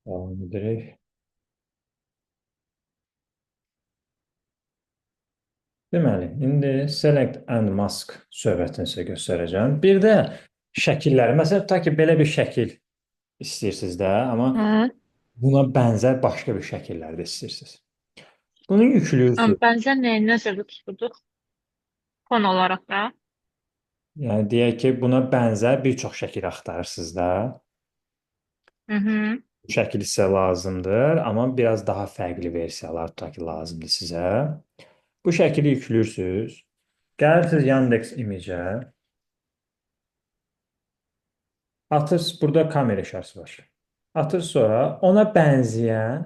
Davam edirik. Deməli, indi Select and Mask söhbətini sizə göstərəcəm. Bir də şəkilləri. Məsələn, tutaq ki, belə bir şəkil istəyirsiniz də, amma Hə. buna bənzər başqa bir şəkillər də istəyirsiniz. Bunu yüklüyürsünüz. Bənzər nəyi nəzərdə tuturduq? Fon olaraq da. Yəni deyək ki, buna bənzər bir çox şəkil axtarırsınız da. Hı -hı. Bu şəkil sizə lazımdır, amma biraz daha fərqli versiyalar tutaq ki, lazımdır sizə. Bu şəkili yüklüyürsünüz. Gəlirsiniz Yandex Image-ə. Atırsınız, burada kamera işarəsi var. Atırsınız, sonra ona bənzəyən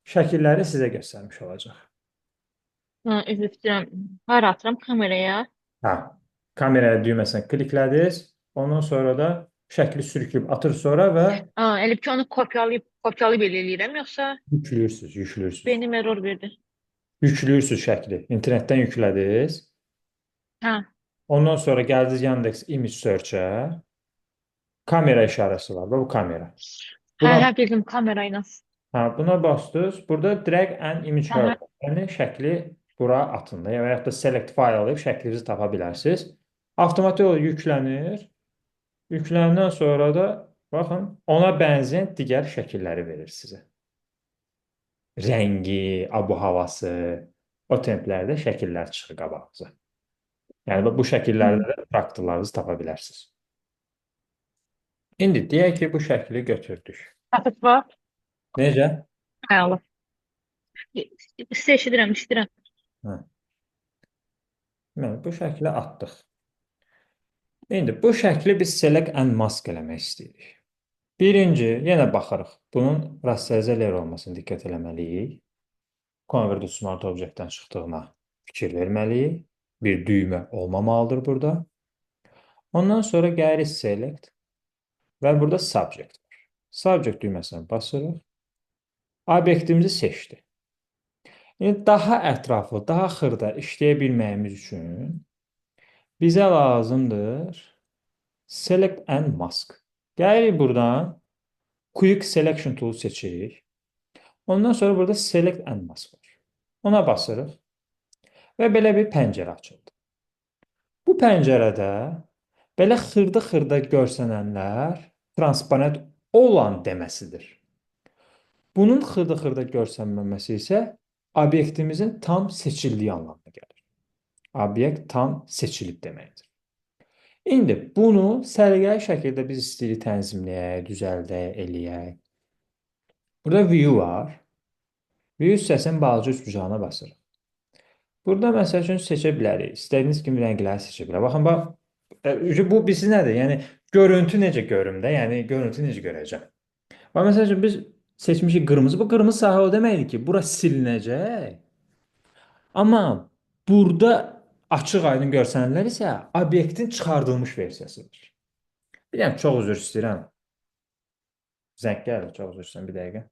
şəkilləri sizə göstərmiş olacaq. Hə, üzr istəyirəm. Hara atıram kameraya? Hə, kameraya düyməsinə kliklədiniz. Ondan sonra da şəkli sürükləyib atır sonra və Elə ki onu kopyalayıb elə eləyirəm, yoxsa yüklüyürsünüz, yüklüyürsünüz. beynim error verdi. Yüklüyürsünüz şəkli. İnternetdən yüklədiniz. Hə. Ondan sonra gəldiniz Yandex Image Search-ə. Kamera işarəsi var. Bu kamera. Hə, Buna, hə, bildim kamera ilə. hə, buna bastınız. Burada drag and image Hə. here. Yəni şəkli bura atın da, və yaxud da select file alıb şəklinizi tapa bilərsiniz. Avtomatik olaraq yüklənir. Yüklənəndən sonra da baxın, ona bənzəyən digər şəkilləri verir sizə. Rəngi, abu-havası, o templərdə şəkillər çıxır qabağınıza. Yəni bu şəkillərdə də traktorlarınızı tapa bilərsiniz. İndi deyək ki, bu şəkli götürdük. Tapıp var. Necə? Hay Allah. Sizə eşidirəm, eşidirəm. Hə. Deməli, bu şəkli atdıq. İndi bu şəkli biz select and mask eləmək istəyirik. Birinci, yenə baxırıq. Bunun rasterize layer olmasına diqqət eləməliyik. Convert to Smart Object-dən çıxdığına fikir verməliyik. Bir düymə olmamalıdır burada. Ondan sonra gəlirik Select və burada Subject var. Subject düyməsinə basırıq. Obyektimizi seçdi. İndi daha ətraflı, daha xırda işləyə bilməyimiz üçün bizə lazımdır Select and Mask. Gəlirik buradan Quick Selection Tool seçirik. Ondan sonra burada Select and Mask var. Ona basırıq və belə bir pəncərə açıldı. Bu pəncərədə belə xırda-xırda görsənənlər transparent olan deməsidir. Bunun xırda-xırda görsənməməsi isə obyektimizin tam seçildiyi anlamına gəlir. Obyekt tam seçilib deməkdir. İndi bunu səliqəli şəkildə biz istəyirik tənzimləyək, düzəldək, eləyək. Burada view var. View hissəsinin balaca üçbucağına basırıq. Burada məsəl üçün seçə bilərik. İstədiyiniz kimi rəngləri seçə bilərik. Baxın, bax, bu birisi nədir? Yəni görüntü necə görüm də? Yəni görüntü necə görəcəm? Bax, məsəl üçün biz seçmişik qırmızı. Bu qırmızı sahə o deməkdir ki, bura silinəcək. Amma burada açıq aydın görsənənlər isə obyektin çıxardılmış versiyasıdır. Bir dənə çox üzr istəyirəm. Zəng gəlir, çox üzr istəyirəm bir dəqiqə.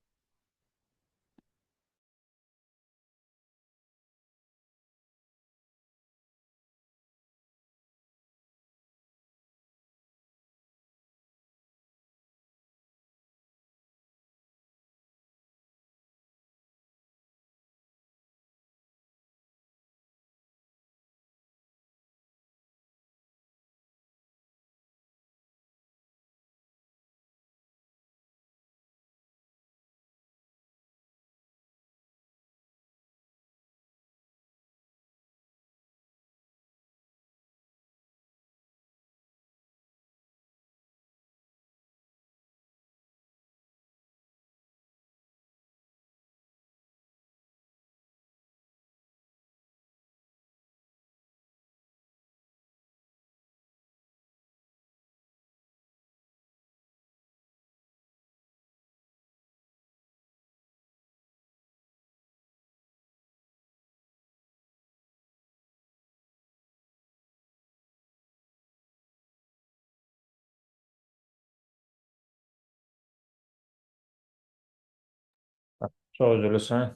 Çox üzrlüsən.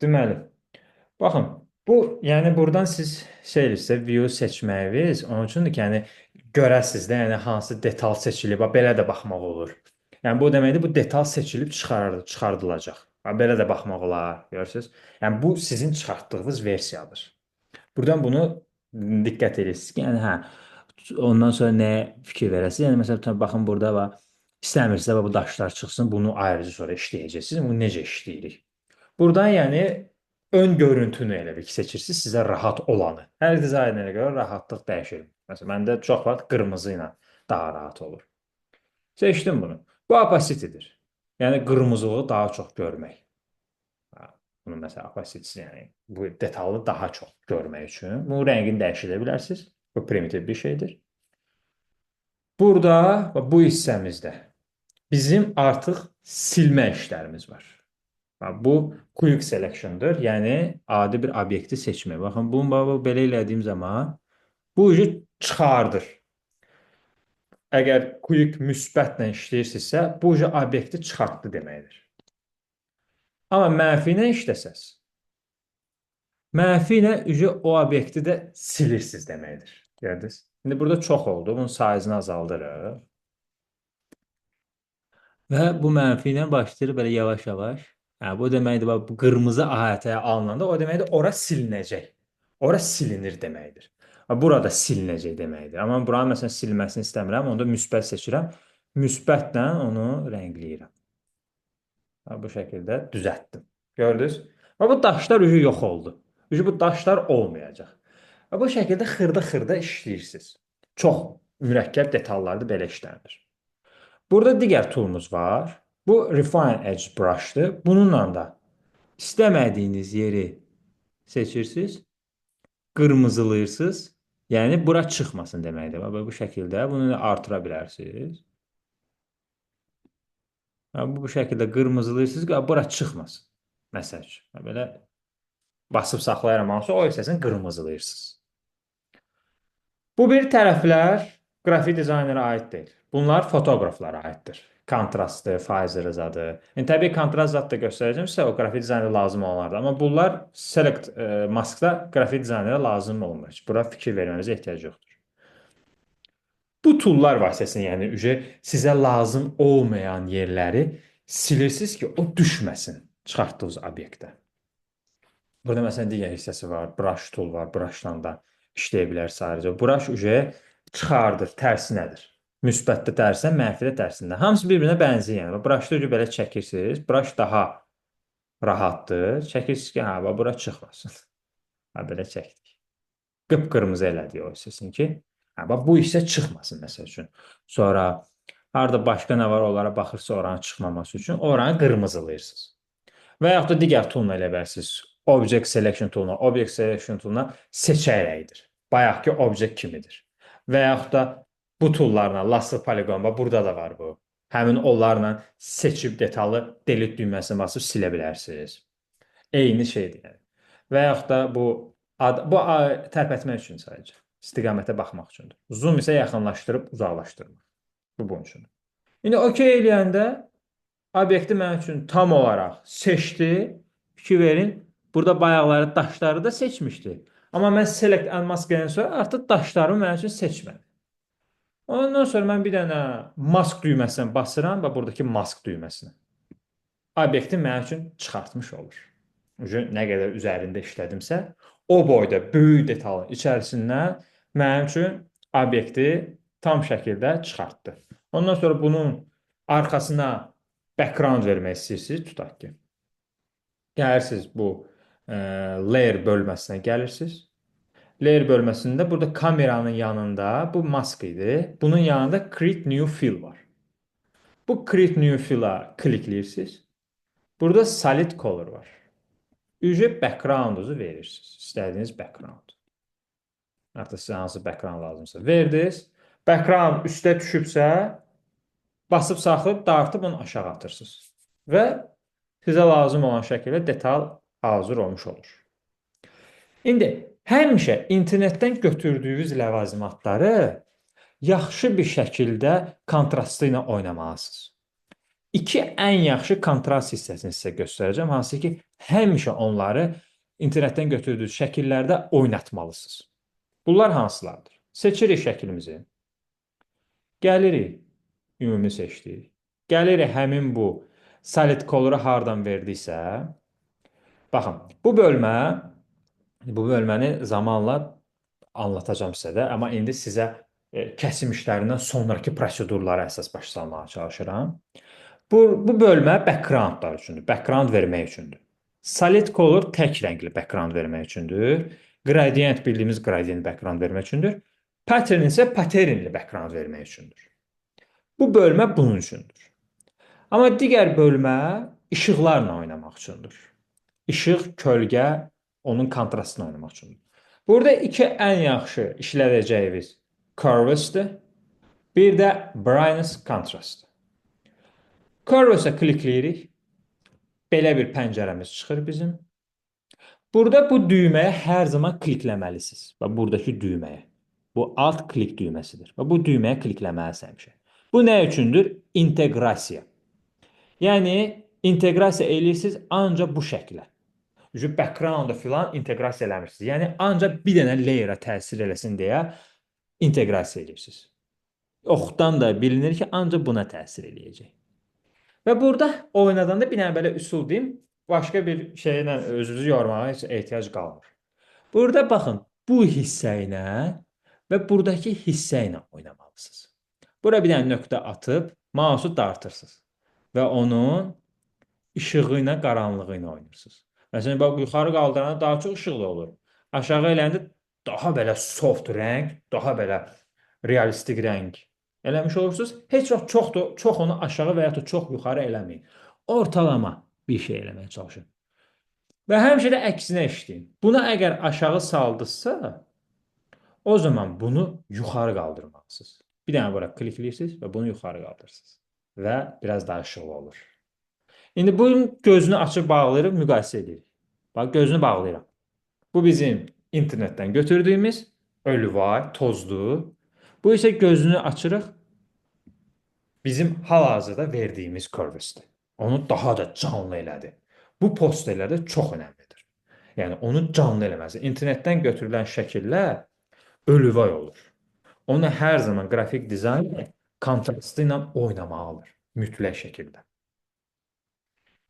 Deməli, baxın, bu yəni buradan siz şey eləyirsinizsə, view seçməyiniz onun üçündür ki, yəni görəsiniz də, yəni hansı detal seçilib, bax belə də baxmaq olur. Yəni bu deməkdir, bu detal seçilib çıxardılacaq. Belə də baxmaq olar, görürsüz? Yəni bu sizin çıxartdığınız versiyadır. Buradan bunu diqqət edirsiniz ki, yəni hə, ondan sonra nəyə fikir verəsiniz? Yəni məsələn baxın burada var. İstəmirsinizsə bu daşlar çıxsın, bunu ayrıca sonra işləyəcəksiniz. Bunu necə işləyirik? Buradan yəni ön görüntünü elə bir ki seçirsiniz, sizə rahat olanı. Hər dizaynera görə rahatlıq dəyişir. Məsələn, məndə çox vaxt qırmızı ilə daha rahat olur. Seçdim bunu. Bu opacity-dir. Yəni qırmızılığı daha çox görmək. Bunun məsələn opacity, yəni bu detalı daha çox görmək üçün bunun rəngini dəyişə bilərsiniz. Bu primitiv bir şeydir. Burada bu hissəmizdə bizim artıq silmə işlərimiz var. Bu quick selection'dır. Yəni adi bir obyekti seçmək. Baxın, bunu belə elədiyim zaman bu ucu çıxardır. Əgər quick müsbətlə işləyirsinizsə, bu ucu obyekti çıxartdı deməkdir. Amma mənfi ilə işləsəz, mənfi ilə ucu o obyekti də silirsiniz deməkdir. Gördünüz? İndi burada çox oldu. Bunun size-ını azaldırıq. Və bu mənfi ilə başlayır belə yavaş-yavaş. Hə, bu deməkdir, bax, bu qırmızı AHT alınanda o deməkdir, ora silinəcək. Ora silinir deməkdir. Burada silinəcək deməkdir. Amma buranın məsələn silməsini istəmirəm, onda müsbət seçirəm. Müsbətlə onu rəngləyirəm. Bu şəkildə düzəltdim. Gördünüz? Və bu daşlar ucu yox oldu. Ucu bu daşlar olmayacaq. Və bu şəkildə xırda-xırda işləyirsiniz. Çox mürəkkəb detallarda belə işlənir. Burada digər tool'umuz var. Bu Refine Edge Brush'dır. Bununla da istəmədiyiniz yeri seçirsiniz, qırmızılayırsınız. Yəni bura çıxmasın deməkdir. Bax, bu şəkildə bunu artıra bilərsiniz. Bu şəkildə qırmızılayırsınız ki, bura çıxmasın. Məsəl üçün. Belə basıb saxlayıram hansı o hissəsini qırmızılayırsınız. Bu bir tərəflər qrafik dizaynera aid deyil. Bunlar fotoqraflara aiddir. Kontrastı, Pfizer zadı. Yəni, təbii kontrast zad da göstərəcəm sizə, o qrafik dizaynera lazım olanlardır. Amma bunlar select maskda qrafik dizaynera lazım olmur. Heç bura fikir vermənizə ehtiyac yoxdur. Bu toollar vasitəsilə, yəni ücə sizə lazım olmayan yerləri silirsiniz ki, o düşməsin çıxartdığınız obyektə. Burada məsələn digər hissəsi var, brush tool var, brushla da işləyə bilərsiniz ayrıca. Brush ücə çıxardır, tərsinədir. Müsbətdə tərsinə, mənfidə tərsinə. Hamısı bir-birinə bənzəyir. Yəni brushda ücə belə çəkirsiniz. Brush daha rahatdır. Çəkirsiniz ki, hə, bax, bura çıxmasın. Ha, belə çəkdik. Qıpqırmızı elədik o hissəsini ki, hə, bax, bu hissə çıxmasın məsəl üçün. Sonra harda başqa nə var, onlara baxırsınız, oranın çıxmaması üçün oranı qırmızılayırsınız. Və yaxud da digər tool-la elə bilərsiniz. Object Selection tool-una, Object Selection tool-una seçərəkdir. Bayaqki object kimidir. Və yaxud da bu toollarla, Lasso Polygon, bax, burada da var bu. Həmin onlarla seçib detalı delete düyməsini basıb silə bilərsiniz. Eyni şeydir yəni. Və yaxud da bu tərpətmək üçün sadəcə. İstiqamətə baxmaq üçündür. Zoom isə yaxınlaşdırıb uzaqlaşdırmaq. Bu bunun üçündür. İndi OK eləyəndə obyekti mənim üçün tam olaraq seçdi. Fikir verin. Burada bayaqları daşları da seçmişdi. Amma mən Select and Mask edəndən sonra artıq daşlarımı mənim üçün seçmədi. Ondan sonra mən bir dənə mask düyməsinə basıram və buradakı mask düyməsinə. Obyekti mənim üçün çıxartmış olur. Nə qədər üzərində işlədimsə, o boyda böyük detalın içərisindən mənim üçün obyekti tam şəkildə çıxartdı. Ondan sonra bunun arxasına background vermək istəyirsiniz, tutaq ki. Gəlirsiniz bu layer bölməsinə gəlirsiniz. Layer bölməsində burada kameranın yanında bu mask idi. Bunun yanında Create New Fill var. Bu Create New Fill-a klikləyirsiniz. Burada Solid Color var. Ücret background-unuzu verirsiniz. İstədiyiniz background. Artıq sizə hansı background lazımsa verdiniz. Background üstə düşübsə, basıb saxlayıb dartıb onu aşağı atırsınız. Və sizə lazım olan şəkildə detal hazır olmuş olur. İndi həmişə internetdən götürdüyünüz ləvazimatları yaxşı bir şəkildə kontrastı ilə oynamalısınız. İki ən yaxşı kontrast hissəsini sizə göstərəcəm, hansı ki, həmişə onları internetdən götürdüyünüz şəkillərdə oynatmalısınız. Bunlar hansılardır? Seçirik şəklimizi. Gəlirik, ümumi seçdik. Gəlirik həmin bu solid color'u hardan verdiksə, baxın, bu bölməni zamanla anlatacağam sizə də, amma indi sizə kəsim işlərindən sonrakı prosedurlara əsas başa salmağa çalışıram. Bu bölmə backgroundlar üçündür. Background vermək üçündür. Solid color tək rəngli background vermək üçündür. Gradient bildiyimiz gradient background vermək üçündür. Pattern isə patternli background vermək üçündür. Bu bölmə bunun üçündür. Amma digər bölmə işıqlarla oynamaq üçündür. İşıq, kölgə, onun kontrastını oynamaq üçündür. Burada iki ən yaxşı işlədəcəyimiz Curves-dir. Bir də Brightness Contrast. Curves-ə klikləyirik. Belə bir pəncərəmiz çıxır bizim. Burada bu düyməyə hər zaman klikləməlisiniz. Bax, buradakı düyməyə. Bu alt klik düyməsidir. Və bu düyməyə klikləməlisiniz həmişə. Bu nə üçündür? İnteqrasiya. Yəni inteqrasiya eləyirsiniz ancaq bu şəklə. Çünki background-a filan inteqrasiya eləmirsiniz. Yəni ancaq bir dənə layer-a təsir eləsin deyə inteqrasiya eləyirsiniz. Oxdan da bilinir ki, ancaq buna təsir eləyəcək. Və burada oynadanda bir dənə belə üsul deyim, başqa bir şeylə özünüzü yormağa heç ehtiyac qalmır. Burada baxın, bu hissə ilə və buradakı hissə ilə oynamalısınız. Bura bir dənə nöqtə atıb mausu dartırsınız və onun işığı ilə, qaranlığı ilə oynayırsınız. Məsələn, bax, yuxarı qaldıranda daha çox işıqlı olur. Aşağı eləyəndə daha belə soft rəng, daha belə realistik rəng eləmiş olursunuz. Heç vaxt çox da, çox onu aşağı və ya da çox yuxarı eləməyin. Ortalama bir şey eləməyə çalışın. Və həmişə də əksinə işləyin. Bunu əgər aşağı saldıqsa, o zaman bunu yuxarı qaldırmalısınız. Bir dənə bura klikləyirsiniz və bunu yuxarı qaldırırsınız. Və biraz daha işıqlı olur. İndi bunun gözünü açıb bağlayırıq, müqayisə edirik. Bax, gözünü bağlayıram. Bu bizim internetdən götürdüyümüz ölüvay, tozlu. Bu isə gözünü açırıq, bizim hal-hazırda verdiyimiz curves-dir. Onu daha da canlı elədi. Bu posterlərdə çox önəmlidir. Yəni onu canlı eləməsi. İnternetdən götürülən şəkillər ölüvay olur. Onu hər zaman qrafik dizayn kontrastı ilə oynamalıdır mütləq şəkildə.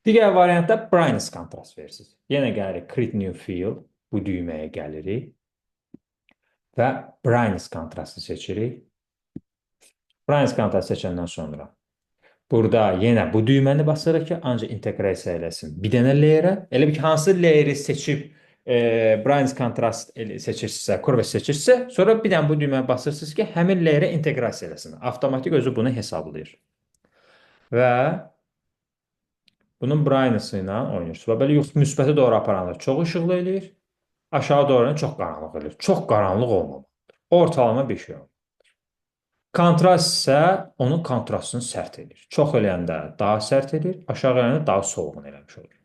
Digər variantda brightness kontrast verirsiniz. Yenə gəlirik Create New Fill, bu düyməyə gəlirik və brightness kontrastı seçirik. Brightness kontrastı seçəndən sonra burada yenə bu düyməni basırıq ki, ancaq inteqrasiya eləsin bir dənə layerə. Elə bir ki, hansı layeri seçib brightness kontrast seçirsinizsə, curve seçirsinizsə, sonra bir dənə bu düyməni basırsınız ki, həmin layerə inteqrasiya eləsin. Avtomatik özü bunu hesablayır. Və bunun brightness ilə oynayırsınız. Və belə müsbətə doğru aparanda çox işıqlı eləyir, aşağı doğru çox qaranlıq eləyir. Çox qaranlıq olmamalıdır. Ortalama bir şey olmalıdır. Kontrast isə onun kontrastını sərt eləyir. Çox eləyəndə daha sərt eləyir, aşağı eləyəndə daha solğun eləmiş olur.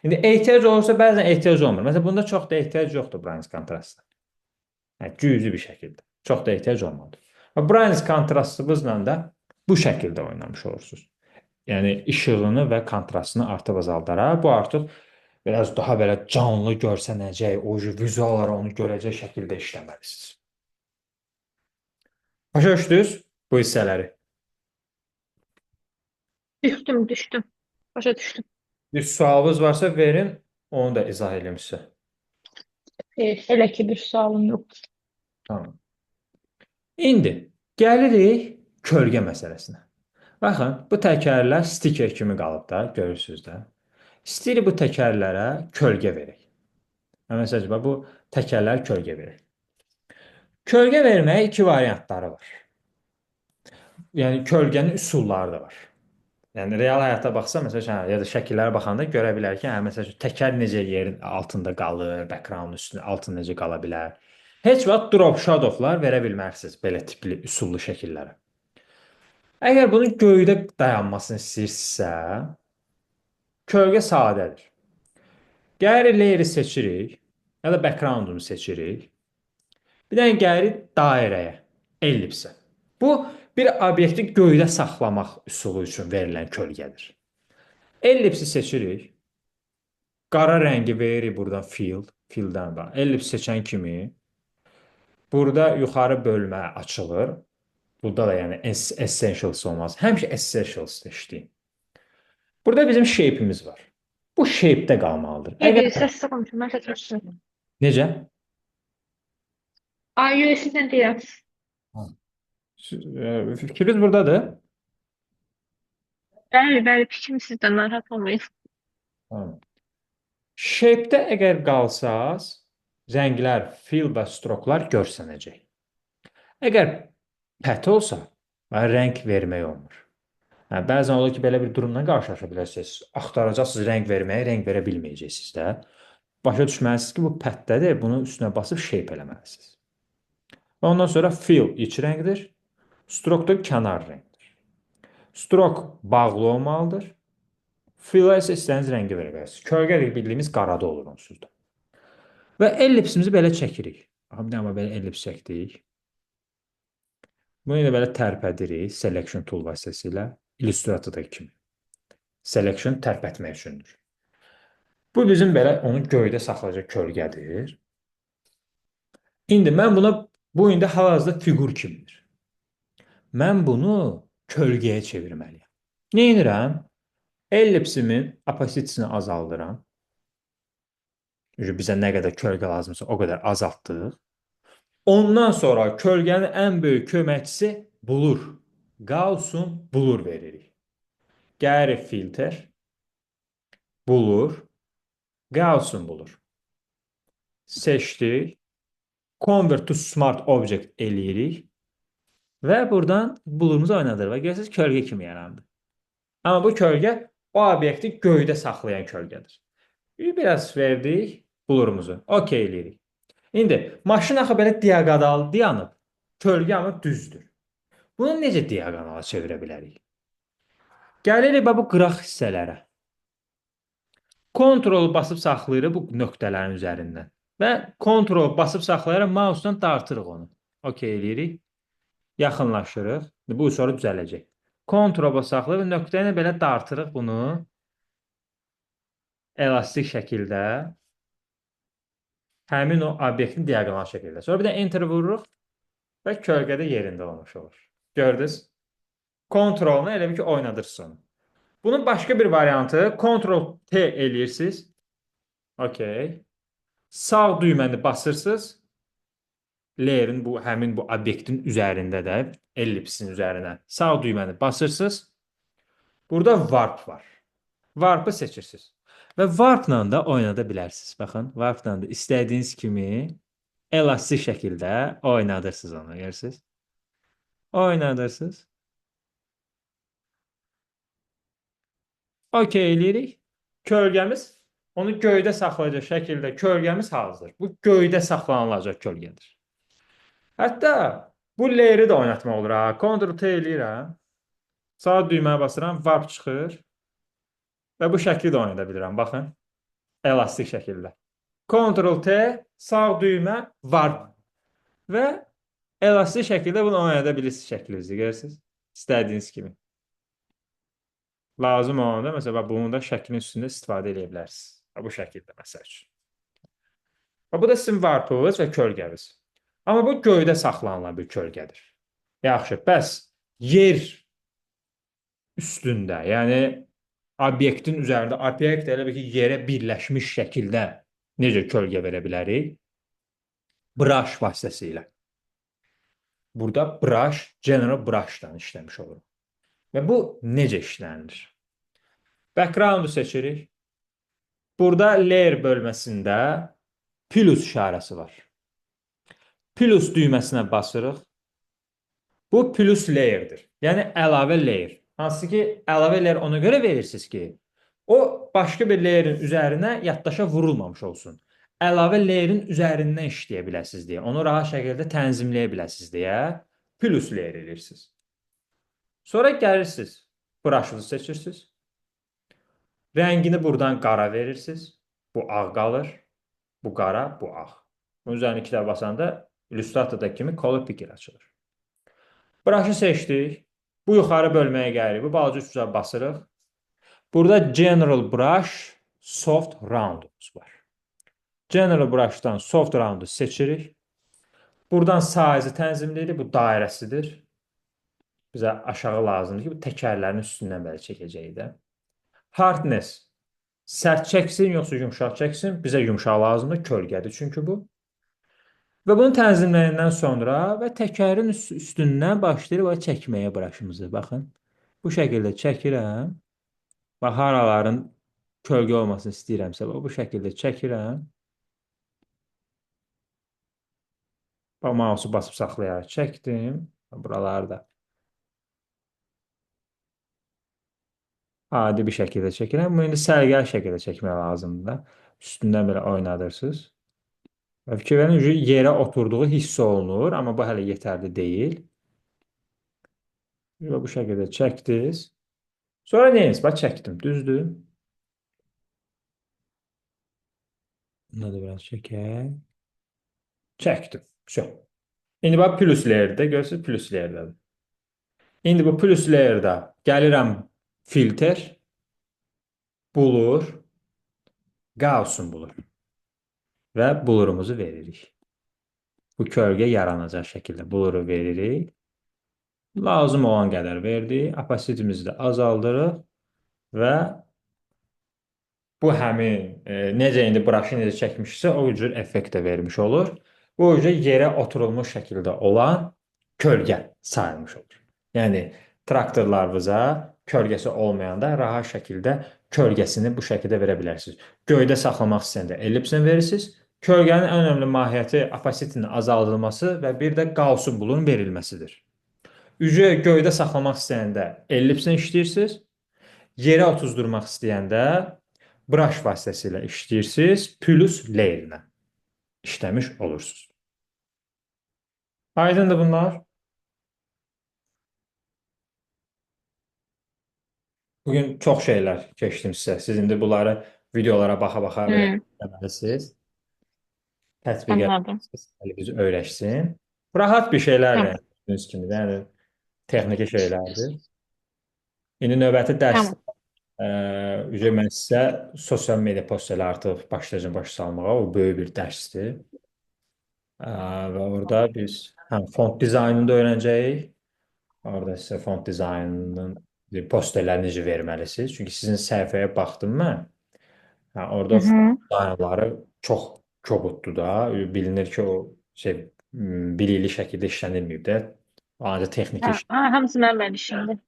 İndi ehtiyac olursa bəzən ehtiyac olmur. Məsələn, bunda çox da ehtiyac yoxdur brightness kontrasta. Yəni, cüzi bir şəkildə. Çox da ehtiyac olmadı. Və brightness kontrastımızla da bu şəkildə oynamış olursunuz. Yəni işığını və kontrastını artıb azaldaraq bu artıq biraz daha belə canlı görsənəcək, o vizual olaraq onu görəcək şəkildə işləməlisiniz. Başa düşdünüz bu hissələri? Düşdüm, düşdüm. Başa düşdüm. Bir sualınız varsa verin, onu da izah edeyim sizə. Xeyr, hələ ki bir sualım yoxdur. Tamam. İndi gəlirik kölgə məsələsinə. Baxın, bu təkərlər stiker kimi qalıb da, görürsünüz də. İstəyirik bu təkərlərə kölgə verək. Məsələn, bax, bu təkərlərə kölgə verək. Kölgə verməyə iki variantları var. Yəni kölgənin üsulları da var. Yəni real həyata baxsa, məsəl üçün, ya da şəkillərə baxanda görə bilər ki, hə, məsəl üçün təkər necə yerin altında qalır, background üstünə altında necə qala bilər. Heç vaxt drop shadowlar verə bilmərsiniz belə tipli üsullu şəkillərə. Əgər bunun göydə dayanmasını istəyirsinizsə, kölgə sadədir. Gəlirik layer'i seçirik, ya da background-unu seçirik. Bir dənə gəlirik dairəyə, ellipsə. Bu, bir obyekti göydə saxlamaq üsulu üçün verilən kölgədir. Ellipsi seçirik. Qara rəngi veririk buradan fill, filldən bax. Ellips seçən kimi burada yuxarı bölmə açılır. Burada da yəni Essentials olmaz. Həmişə Essentials işləyin. Burada bizim shape-imiz var. Bu shape-də qalmalıdır. Əgər səs çıxmışım, mən səs. Necə? Ay, yox, sizdən deyirəm. Fikriniz buradadır? Bəli, bəli, fikrim sizdən, narahat olmayın. Tamam. Shape-də əgər qalsaz, rənglər, fill və stroke-lar görsənəcək. Əgər path olsa, rəng vermək olmur. Hə, bəzən olur ki, belə bir durumla qarşılaşa bilərsiniz. Axtaracaqsınız rəng verməyi, rəng verə bilməyəcəksiniz də. Başa düşməlisiniz ki, bu path-dədir, bunu üstünə basıb shape eləməlisiniz. Və ondan sonra fill iç rəngdir, stroke da kənar rəngdir. Stroke bağlı olmalıdır. Fill-ə isə istədiyiniz rəngi verə bilərsiniz. Kölgə bildiyimiz qarada olur onsuz da. Və ellipsimizi belə çəkirik. Baxın, bir dənə belə ellips çəkdik. Bunu da belə tərpədirik Selection tool vasitəsilə. Illustrator'dakı kimi. Selection tərpətmək üçündür. Bu bizim belə onu göydə saxlayacaq kölgədir. İndi mən buna, bu indi hal-hazırda fiqur kimidir. Mən bunu kölgəyə çevirməliyəm. Nə edirəm? Ellipsimin opacity-sini azaldıram. Çünki bizə nə qədər kölgə lazımsa o qədər azaltdıq. Ondan sonra kölgənin ən böyük köməkçisi blur. Gaussian blur veririk. Gəlirik filter, blur, Gaussian blur. Seçdik. Convert to Smart Object eləyirik. Və buradan blurumuzu oynadırıq. Və görürsünüz, kölgə kimi yarandı. Amma bu kölgə o obyekti göydə saxlayan kölgədir. Biraz verdik blurumuzu. OK eləyirik. İndi maşın axı belə diaqonal dayanıb. Kölgə amma düzdür. Bunu necə diaqonala çevirə bilərik? Gəlirik bu qıraq hissələrə. Ctrl basıb saxlayırıq bu nöqtələrin üzərindən. Və Ctrl basıb saxlayaraq mouse'dan dartırıq onu. OK eləyirik. Yaxınlaşırıq. Bu sonra düzələcək. Ctrl basıb saxlayırıq və nöqtə ilə belə dartırıq bunu. Elastik şəkildə. Həmin o obyektin diaqonal şəkildə. Sonra bir də Enter vururuq və kölgədə yerində olmuş olur. Gördünüz? Ctrl-la elə bil ki, oynadırsınız onu. Bunun başqa bir variantı Ctrl T eləyirsiniz. OK. Sağ düyməni basırsınız. Layer'in bu həmin bu obyektin üzərində də ellipsin üzərinə sağ düyməni basırsınız. Burada warp var. Warp'ı seçirsiniz. Və warp'la da oynada bilərsiniz. Baxın, warp'la da istədiyiniz kimi elastik şəkildə oynadırsınız onu, görürsünüz? Oynadırsınız. OK eləyirik. Kölgəmiz onu göydə saxlayacaq şəkildə kölgəmiz hazır. Bu göydə saxlanılacaq kölgədir. Hətta bu layer'i də oynatmaq olur. Ha. Ctrl T eləyirəm. Sağ düyməyə basıram, warp çıxır. Və bu şəkli də oynada bilirəm. Baxın. Elastik şəkildə. Ctrl T, sağ düymə, warp. Və elastik şəkildə bunu oynada bilirsiniz şəklinizi. Görürsünüz? İstədiyiniz kimi. Lazım olanda, məsələn, bunu da şəklin üstündə istifadə edə bilərsiniz. Bu şəkildə, məsəl üçün. Və bu da sizin warp'ınız və kölgəniz. Amma bu göydə saxlanılan bir kölgədir. Yaxşı, bəs yer üstündə, yəni obyektin üzərində, obyekt elə bil ki, yerə birləşmiş şəkildə necə kölgə verə bilərik? Brush vasitəsilə. Burada brush, general brush'dan işləmiş oluruq. Və bu necə işlənilir? Background-u seçirik. Burada layer bölməsində plus işarəsi var. Plus düyməsinə basırıq. Bu plus layer'dir. Yəni əlavə layer. Hansı ki, əlavə layer ona görə verirsiniz ki, o başqa bir layerin üzərinə yaddaşa vurulmamış olsun. Əlavə layerin üzərindən işləyə biləsiniz deyə, onu rahat şəkildə tənzimləyə biləsiniz deyə plus layer edirsiniz. Sonra gəlirsiniz, brush'ınızı seçirsiniz. Rəngini buradan qara verirsiniz. Bu ağ qalır. Bu qara, bu ağ. Bunun üzərinə iki dəfə basanda Illustrator'da kimi color picker açılır. Brush'ı seçdik. Bu yuxarı bölməyə gəlirik. Bu balaca üçbucağa basırıq. Burada General Brush Soft Round'umuz var. General Brush'dan Soft Round'u seçirik. Buradan size'ı tənzimləyirik. Bu dairəsidir. Bizə aşağı lazımdır ki, bu təkərlərin üstündən belə çəkəcəyik də. Hardness sərt çəksin, yoxsa yumşaq çəksin? Bizə yumşaq lazımdır, kölgədir çünki bu. Və bunu tənzimləyəndən sonra və təkərin üstündən başlayır və çəkməyə brushımızı. Baxın, bu şəkildə çəkirəm. Bax, haraların kölgə olmasını istəyirəmsə, bu şəkildə çəkirəm. Bax, mouse'u basıb saxlayaraq çəkdim. Buralarda adi bir şəkildə çəkirəm. Bunu indi səliqəli şəkildə çəkmək lazımdır da. Üstündən belə oynadırsınız. Və fikir verin, yerə oturduğu hiss olunur, amma bu hələ yetərli deyil. Və bu şəkildə çəkdiniz. Sonra nə edirsiniz? Bax, çəkdim, düzdür? Bunu da biraz çəkək. Çəkdim. Vəsə. İndi bax plus layer'də, görürsünüz plus layer'dadır. İndi bu plus layer'da gəlirəm filter, blur, Gaussian blur və blurumuzu veririk. Bu kölgə yaranacaq şəkildə bluru veririk. Lazım olan qədər verdik. Opacity-mizi də azaldırıq və bu həmin necə indi brush'ı necə çəkmişsə o cür effekt də vermiş olur. Bu cür yerə oturulmuş şəkildə olan kölgə sayılmış olur. Yəni traktorlarınıza kölgəsi olmayanda rahat şəkildə kölgəsini bu şəkildə verə bilərsiniz. Göydə saxlamaq istəyəndə ellipsini verirsiniz. Kölgənin ən önəmli mahiyyəti opacity-nin azaldılması və bir də Gaussian blurun verilməsidir. Ücə göydə saxlamaq istəyəndə ellipsini işləyirsiniz. Yerə otuzdurmaq istəyəndə brush vasitəsilə işləyirsiniz, plus layer-ilə işləmiş olursunuz. Aydındır bunlar? Bugün çox şeylər keçdim sizə. Siz indi bunları videolara baxa-baxa belə eləməlisiniz. Tətbiq etməlisiniz. Əliniz öyrəşsin. Rahat bir şeylərdir, Tamam. gördüyünüz kimi. Yəni texniki şeylərdir. İndi növbəti dərs üzrə mən sizə sosial media postları artıq başlayacağam başa salmağa. O böyük bir dərsdir. Və orada biz həm font dizaynını da öyrənəcəyik. Orada sizə font dizaynının posterləri necə verməlisiniz. Çünki sizin səhifəyə baxdım mən. Hə, orada font dizaynları çox kobuddur da. Bilinir ki, o şey bilikli şəkildə işlənilməyib də. Ancaq texniki Hə, iş. ha, hamısı mənim əl işimdir.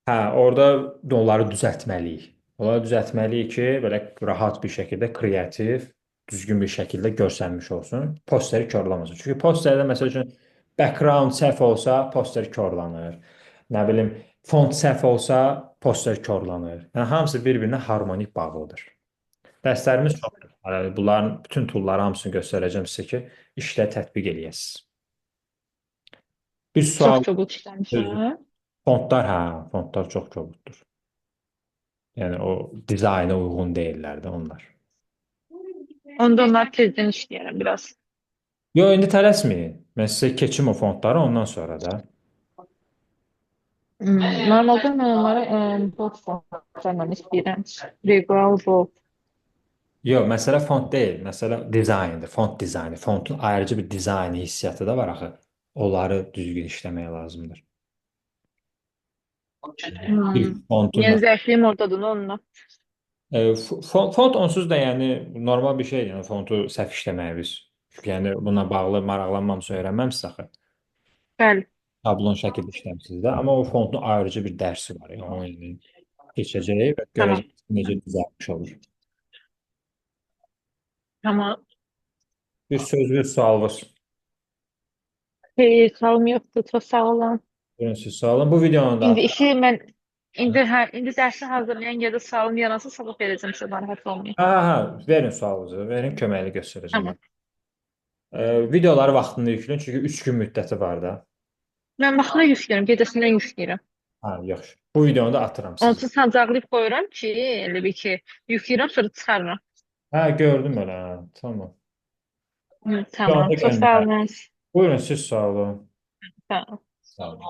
Hə, orada onları düzəltməliyik. Onları düzəltməliyik ki, belə rahat bir şəkildə kreativ, düzgün bir şəkildə görsənmiş olsun. Posteri korlamasın. Çünki posterdə məsəl üçün background səhv olsa, poster korlanır. Nə bilim, font səhv olsa, poster korlanır. Yəni hamısı bir-birinə harmonik bağlıdır. Dərslərimiz çoxdur. Yəni, bunların bütün toolları hamısını göstərəcəm sizə ki, işlə tətbiq eləyəsiniz. Bir sual Çox kobud işləmişəm. Fontlar, hə, fontlar çox kobuddur. Yəni o dizayna uyğun deyillər də onlar. Onda onlar tezdən işləyərəm biraz. Yo, indi tələsməyin. Mən sizə keçim o fontları ondan sonra da. Normalda mən onları bold fontlarla istəyirəm. Regular bold. Yo, məsələ font deyil, məsələ dizayndır, font dizaynı. Fontun ayrıca bir dizaynı hissiyatı da var axı. Onları düzgün işləmək lazımdır. Bir fontun Yəni zəifliyim oradadır onunla. Font onsuz da yəni normal bir şeydir. Yəni fontu səhv işləməyə biz. Çünki yəni buna bağlı maraqlanmamısınız, öyrənməmisiniz axı. Bəli. Şablon şəkildə işləmisiniz də, amma o fontun ayrıca bir dərsi var. Yəni onu yəni keçəcəyik və görəcəksiniz necə düzəlmiş olur. Tamam. Bir söz, bir sualınız. Xeyr, sualım yoxdur. Çox sağ olun. Buyurun siz sağ olun. Bu videonun da İndi işi mən indi hə, indi dərsi hazırlayan ya da sualım yaransa sabah verəcəm sizə, narahat olmayın. Hə, verin sualınızı, verin köməkli göstərəcəm. Tamam. Videoları vaxtında yükləyin, çünki 3 gün müddəti var da. Mən vaxtında yükləyirəm, gecəsindən yükləyirəm. Hə, yaxşı. Bu videonu da atıram sizə. Onsuz sancaqlayıb qoyuram ki, elə bil ki, yükləyirəm, sonra çıxarıram. Hə, gördüm elə. Hə, tamam. Hı, tamam. Videonu Çox sağ göndər. olun. Buyurun siz sağ olun. Tamam. Sağ olun.